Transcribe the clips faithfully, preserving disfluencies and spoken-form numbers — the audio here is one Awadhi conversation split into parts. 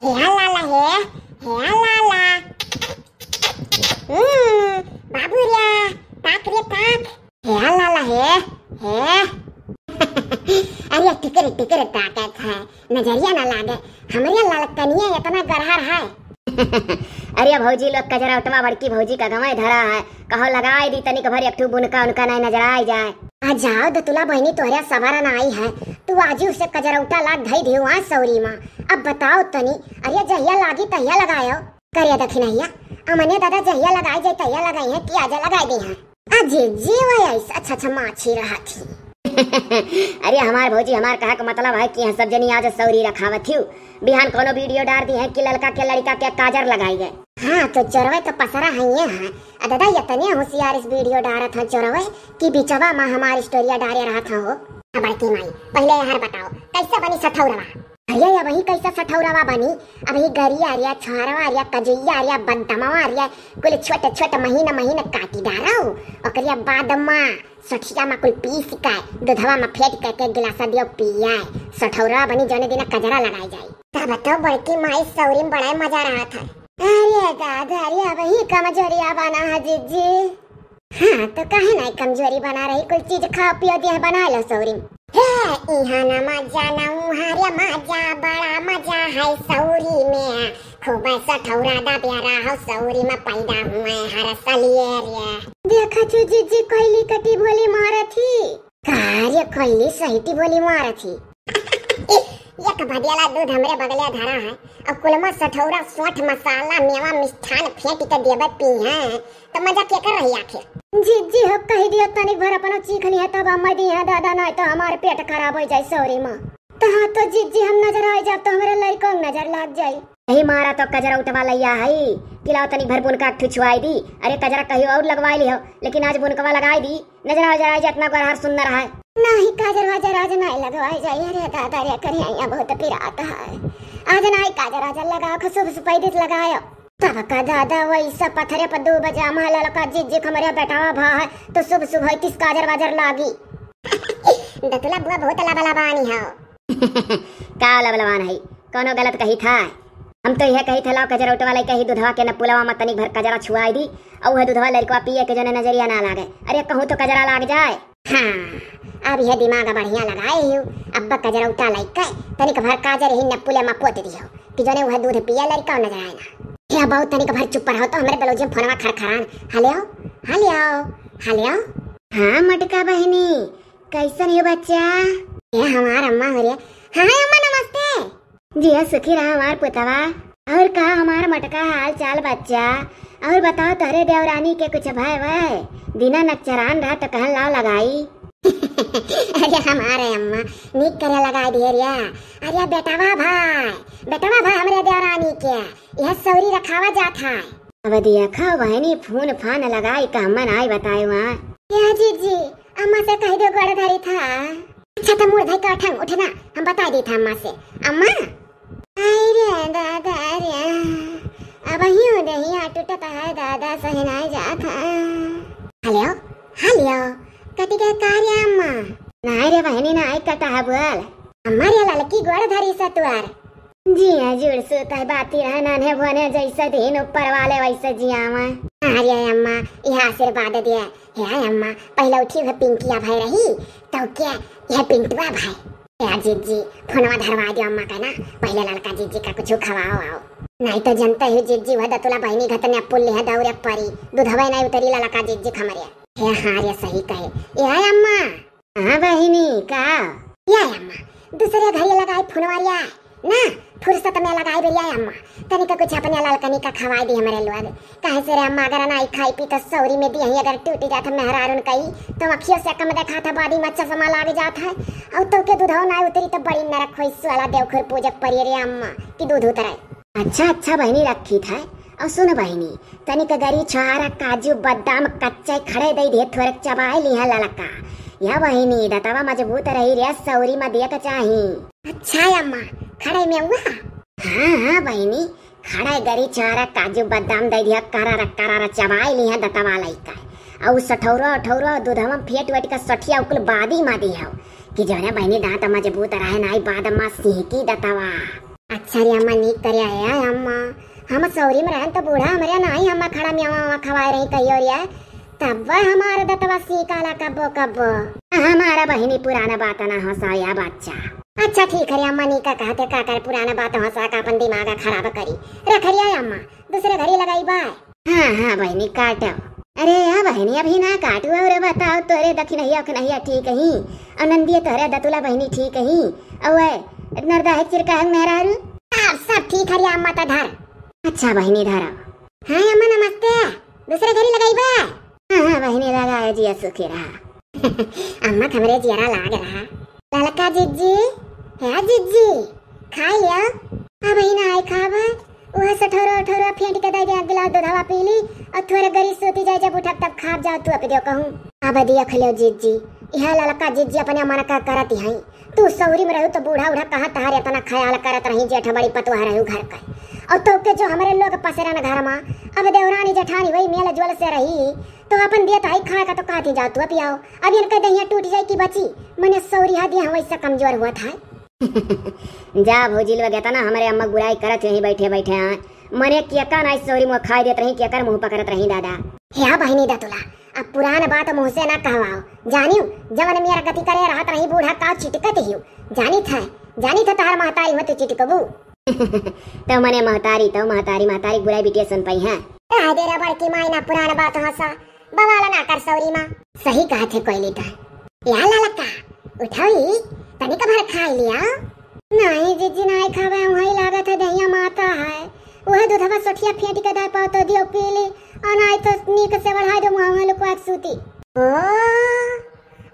हे लाला हे, हे लाला। हम्म, बाबू रे, ताक रे ताक। हे लाला हे, हे। अरे टिकर टिकर ताकत है, नजरिया ना लागे। हमरे ललकनिया इतना गरहर है। अरे भौजी लोग कजरौटवा बड़की भौजी का गंवाई धरा है, कहो लगाई दी तनिक भर एक ठू बुनका उनका नहीं नजर आई जाए। आ जाओ दतुला बहिनी, तोहरे सबर ना आई है, तू आजू से कजरौटा लाग धई दियो आज सौरी माँ। अब बताओ तनी, अरे जहिया लागी तहिया लगायो। करे दखिनहिया, अमने दादा जहिया लगाई जाए तहिया लगाई है कि आजा लगाई दे हैं। आ जिज्जी वही ऐसा अच्छा अच्छा माछी रहा थी। अरे हमार भौजी, हमार कहा का मतलब है कि यहाँ सब जनी आज सौरी रखावत हियो, बिहान कोनो वीडियो डार दी है कि ललका के लड़का के काजर लगाई गए। हाँ तो चोरवे तो पसरा है ये है। आ दादा इतने होशियार इस वीडियो डारत हैं चोरवे कि बिचवा में हमार स्टोरिया डारे रहा था हो। आ बड़की माई, पहले यार बताओ कैसे बनी सठौरवा? अरे अबही कैसा सठौरवा बनी? अबही गरी आरिया, छोरवा आरिया, कजुइया आरिया, बदमवा आरिया, कुल छोट छोट महीन महीन काटी डारो। ओकरिया बाद मा सठिया मा कुल पीस के दूधवा मा फेंट के, के गिलासा दियो पियाए। सठौरवा बनी जौने दिना कजरा लगाई जाई। तब तो बड़की माई सौरी में बड़ा मजा रहा था। अरे दादा, अरे अबही कमजोरिया बना है जिज्जी। हाँ, तो काहे नाई कमजोरी बना रही? कुल चीज खाओ पियो दिया बना लो सौरी। हे, इहाँ ना मजा ना उहाँ रे मजा, बड़ा मजा है सौरी में। खूब सठौरा दा प्यारा हो सौरी में पैदा हुए हर सलिए रे। देखा छु जिज्जी कोयली कटी बोली मारत ही। का रे कोयली सहिती बोली मारत ही। एक भदियाला दूध हमरे बगले धरा है, और कुलमा सठौरा सोठ मसाला मेवा मिष्ठान फेंट के देवे पी है, तो मजा के कर रही आखिर? जिज्जी हो कही दियो तनिक भर अपनो चीख लिया तब अम्मा दी है दादा, नहीं तो हमार पेट खराब हो जाए सौरी माँ। तो हाँ तो जिज्जी हम नजर आ जाब तो हमारे लड़कों नजर लाग जाई। यही मारा तो कजरा उठवा लैया है कि लाओ तनिक भर बुनका ठुछुआई दी। अरे कजरा कहियो और लगवाई लिहो, लेकिन आज बुनकवा लगाई दी। नजर आ जरा जितना गोरहर सुंदर है। नाही काजर वाजर आज नाही लगवाए जाई। अरे दादा रे करिया बहुत पिरात है। आज नाही काजर वाजर लगाओ, खूब सुपाई दिस लगायो। तब का दादा वैसा पथरे पर दो बजा मा ललका जिज्जी खमरिया बेटावा भा है, तो शुभ शुभ है किस काजर वाजर लागी। दतुला बुआ बहुत लबलबानी है। का लबलबान है? कौनो गलत कही था? हम तो यह कही था, लाओ कजरौटवा लइके ही दूधवा के नपुलवा मा तनिक भर कजरा छुआई दी, और वह दूधवा लड़कवा पिए के जौने नजरिया ना लागे। अरे कहूँ तो कजरा लाग जाए। हाँ, अब यह दिमाग बढ़िया लगाए ही, अब कजरौटा लइके तनिक भर काजर ही नपुले मा पोत दियो कि जौने वह दूध पिए लड़का नजर आए ना। हे बहुत तनिक भर चुप रहो तो हमरे ब्लाउज में फोनवा खरखरान। हेलो, हेलो, हेलो। हाँ मटका बहिनी, कैसन हो बच्चा? ए हमार अम्मा हो रे। हाँ अम्मा नमस्ते। जिया सुखी रहा हमार पुतवा। और का हमार मटका हाल चाल बच्चा? और बताओ तोहरे देवरानी के कुछ भय वय? दिना नक्चरान रहा तो कहन लाओ लगाई। अरे हमारे अम्मा नीक करे लगाई दिए रिया। अरे बेटवा भाई, बेटवा भाई हमरे देवरानी के यह सौरी रखावा जात है। अब देखा बहिनी फोन फान लगाई का मन आई बताए वहाँ। या जीजी, अम्मा से कह दो गोड़ धरी था। अच्छा तो मुड़ धई का ठंग उठना, हम बता दी था अम्मा से। अम्मा, आई रे दादा रे, अब यूं दहिया टूटत है दादा, सही नहीं जात है। हेलो, हेलो, कटी गए का रे अम्मा? नहीं रे बहिनी, नहीं कटा है, बोल। अम्मा रे ललकी गोड़ धरी सतुआर। जिया जुड़ सुतै बाती रहा, नान्हे भोने जैसे दिन ऊपर वाले वैसे जियावा। अरे अम्मा, यह आशीर्वाद दे। हे अम्मा, पहले उठी हुए पिंकिया भाई रही, तो क्या यह पिंटुआ भाई? या जीजी, फोनवा धरवा दियो अम्मा का ना, पहले ललका जीजी का कुछ खवाओ आओ। नहीं तो जनते ही जीजी, वह दतुला बहिनी घतने पुल्ली है दौरे परी, दूधवे नहीं उतरी ललका जीजी खमरे। हे हाँ रे, सही कहे। ए अम्मा, हाँ बहिनी, का? या अम्मा, दूसरे घरे लगाई फोनवा रिया ना, फुर्सत में लगाई बे या अम्मा, तनिक कुछ अपने ललकनी का खवाई दी हमरे लोग। काहे से रे अम्मा, अगर नाई खाई पी तो सौरी में दियही अगर टूटी जात है मेहरारून कई, तो अखियों से कम देखा था, बादी में चश्मा लाग जात है। और तो के दूधो नाई उतरी तो बड़ी नरक होई, साला देवखुर पूजक परी रे अम्मा कि दूध उतरे। अच्छा, अच्छा बहिनी, रखी था। और सुन बहिनी, तनिक गरी छोहारा काजू बादाम कच्चा खड़े दे दे, थोड़े चबाए लिहा ललका। या बहिनी, दतवा मजबूत रही रे, सौरी मा दिया के चाही। अच्छा अम्मा, खड़े में हुआ? हाँ, हाँ बहिनी, खड़े गरी छोहारा काजू बादाम दे दिया, करारा करारा चबाए लिहा दतवा लइका। और सठौरा उठौरा दूधवा फेट वेट का सठिया उकुल बादी मा दिया कि जौने बहिनी दांत मजबूत रहे नाई बाद मा सिहकी दतवा। अच्छा रे अम्मा, नीक करे आया है अम्मा। हम सौरी में रहन तो बूढ़ा हमरे नाही अम्मा खड़ा मेवा वेवा खवाए रही कहियो रे। तब हमारे दतवा सीकाला कब्बो कब्बो। हमारा बहिनी पुराना बात ना हंसाया बच्चा। अच्छा ठीक है रे अम्मा, नीका कहते का कर पुराना बात हंसा का अपन दिमाग खराब करी। रख रे अम्मा, दूसरे घरी लगाई बाय। हाँ, हाँ, बहिनी, काटो। अरे, या बहिनी, अभी ना काटू, और बताओ, तोरे दखिनहिया उखनहिया ठीक ही? और नंदिया तोरे दतुला बहिनी ठीक ही? और नरदा है चिरका हंग मेहरारू? सब, सब ठीक है, या अम्मा, ता धर। अच्छा, बहिनी, धरो। हाँ, अम्मा, नमस्ते। दूसरे घरी लगाई बा? हाँ, हाँ, बहिनी, लगा है, जिया सुखी रहा। अम्मा, हमरे जियरा लाग रहा। ललका जिज्जी, हे जिज्जी, खाई लिया। अब ही ना आए खाब। वह सठौरा उठौरा फेंट के दे दे, एक गिलास दूधवा पी ली और थोड़े गरी सोती जाए, जब उठब तब खाब जाओ तू अब दियो कहूँ। अब देख लियो जिज्जी, यह ललका जिज्जी अपने मन का करत ही। तू सौरी में रहू तो बूढ़ा उढ़ा कहाँ तहार इतना ख्याल करत रही, जेठ बड़ी पतोह रहू घर का। और तो के जो हमरे लोग पसरन घर मा, अब देवरानी जेठानी वही मेल जोल से रही, तो अपन देत आई खाए का तो कहती जाओ तू अब आओ। अब इनके दहिया टूट जाए कि बची, मने सौरी हा दिया वैसे कमजोर हुआ था। जा भौजी लोग, एतना हमरे अम्मा बुराई करत यहीं बैठे बैठे हैं। मने केका नाई सौरी मुँह खाए देत रही, केकर मुँह पकड़त रही दादा। हे बहिनी दतुला, अब पुरान बात मुँह से ना कहवाओ। जानियो, जवन मेरा गति करे रहत रही बूढ़ा का चिटकत हियो। जानी था, जानी था तहार महतारी मत चिटकबू। तो मने महतारी, तो महतारी, महतारी बुराई बिटिया सुन पाई है। रह दे रे बड़की माई ना पुरान बात हंसा। बवाल ना कर सौरी माँ। सही कहत है कोयली ता। या ललका, उठाई, तनिक भर खाई लिया। नहीं जिज्जी, नहीं खावे, वही लागत है दहिया माता है। वह दूधवा सोठिया फेंट के दे पाओ तो दियो पी ली, और नहीं तो नीक से बढ़ा दो मुँह लुकवा के सूती। ओ,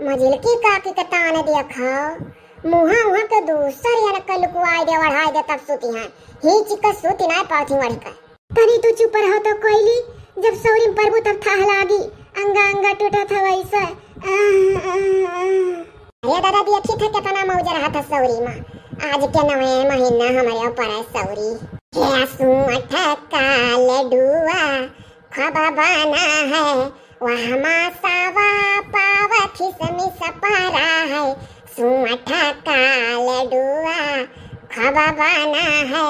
मझिलकी काकी के तान देखो, मुँहा उहाँ के दूसर यार के लुकवाई दे, बढ़ाई दे तब सूती हैं। ही चिक सूती नहीं पाती वढ़ के। तनी तू चुप रहो तो कोयली, जब सौरी में परबू तब थाह लागी, अंगा अंगा टूटत है वैसे। आह, आह, आह। अरे दादा, देखी थे कितना मौज रहा था सौरी में। आज के नवे महीना हमारे ऊपर है सौरी। हे सूंठ का लडुआ, खबा बना है, वह मासावा पाव खिसमिस परा है। सूंठ का लडुआ, खबा बना है।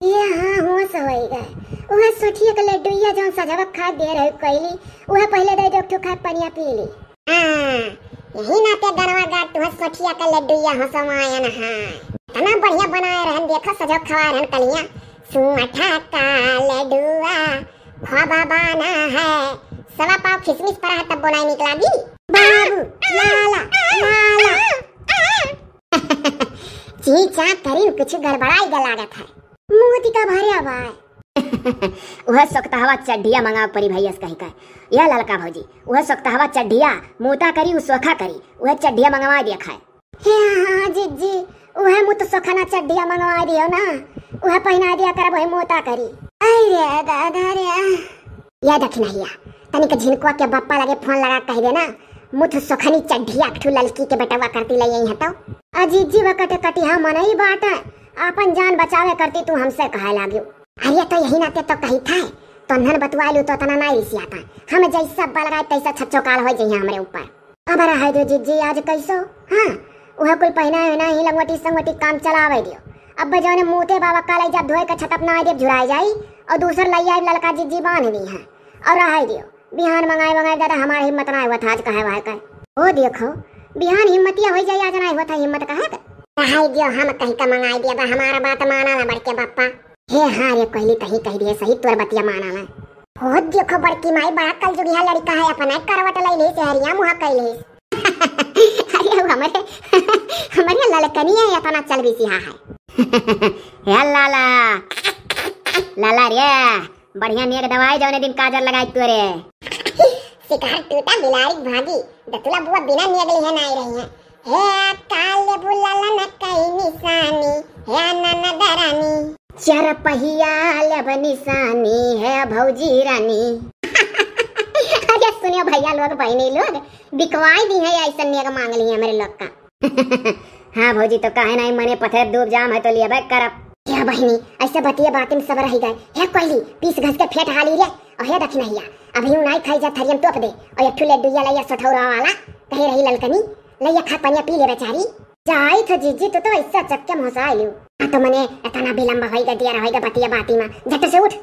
ये हाँ, होश होई गए। वह सोठिया के लड्डुइया जौन सजवा खा दे रहे कोयली, वह पहले दे दो, एक ठो खा पनिया पी ली। हाँ, यही नाते गनवा गाट तुह सोठिया के लड्डुइया हंसवायन है। इतना बढ़िया बनाए रहन, देखो सजो खवाए रहन कलिया। सूंठ का लडुआ, खबा बना है। सवा पाव खिसमिस परा है तब बोनाई निकला दी। बाबू, लाला, लाला। चीं चां करिन, कुछ गड़बड़ाई ग लागत है। मोती का भरे आवाय। वह सोकतहवा चड्ढिया मंगाव परी भैया से कहीं का। यह ललका भौजी, वह सोकतहवा चड्ढिया, मोता करी, उ सोखा करी, वह चड्ढिया मंगवा दिया खाए। हे हाँ, हाँ, जिज्जी, वह मुत सोखना चड्ढिया मंगवा दियो ना, वह पहना दिया करब, वही मोता करी। आई रे दादा रे। या दखिनहिया, तनिक झिनकुआ के बप्पा लगे फोन लगा कह देना, मुथ सोखनी चड्ढिया एक ठू ललकी के बेटवा करती ले आई है तो। अजीजी व कटे कटिहा मनई बाटे, आपन जान बचावे करती तू हमसे कहे लाग्यो। अरे तो यही नाते तो कही था, तो नन बतुआ लू तो तना ना रिसियाता। हम जैसा बलगाए तैसा छच्चो काल हो जइहे हमरे ऊपर। अब रहे दो जिज्जी, आज कैसो? हाँ, वह कुल पहिना है ना ही लंगोटी संगोटी काम चलावे दियो। अब जौने मोते बाबा का लई जब धोए के छटप ना देव झुराए जाई और दूसर लई आइब ललका जिज्जी बांध दी है और रहे दियो। बिहान मंगाए मंगाए दादा हमार हिम्मत ना हुआ था आज कहे वह कहे। ओ देखो, बिहान हिम्मतिया हो जाई, आज ना हुआ था हिम्मत कहे के। रहे दियो, हम कहीं का मंगाए दिया बा, हमारा बात माना ना बड़के बापा। हे हाँ रे कोयली, तही कह दिए सही, तोर बतिया माना ना। हो देखो बड़की माई, बड़ा कलजुगिया लड़का है, अपना करवट ले ले, सहरिया मुहा कैले। अरे वो हमारे, हमारे ललकनिया इतना चल भी सिहा है। हे लाला, लाला रे, बढ़िया नेग दवाई जौने दिन काजर लगाई तोरे। शिकार टूटा बिलारी भागी, दतुला बुआ बिना नेग लिहे ना आई रही है। हे काले बुलाला न कई निशानी, हे ननद रानी। चार पहिया लेब निशानी, हे भौजी रानी। अरे सुनियो भैया लोग, बहिनी लोग, बिकवाई दी है, ऐसा नेग मांग ली है हमरे लोग का। हाँ भौजी, तो काहे नहीं मने पथे डूब जाम है तो लेबे करब। हे बहिनी, ऐसे बतिये बातिन सब रह गए। हे कोयली, पीस घस के फेंट हाली रे, और हे दखिनहिया, अभी उ नाई खाई जा थरियम तोप दे, और एक ठू लड्डुइया लैया सठौरा वाला, कहे रही ललकनी, लैया खा पनिया पी ले बेचारी। जाई थ जीजी, तू तो ऐसा चक्के मोसा आइलू। हाँ तो मने इतना विलम्ब होइगा, दिया रहोइगा बतिया बाती मा, झट से उठ।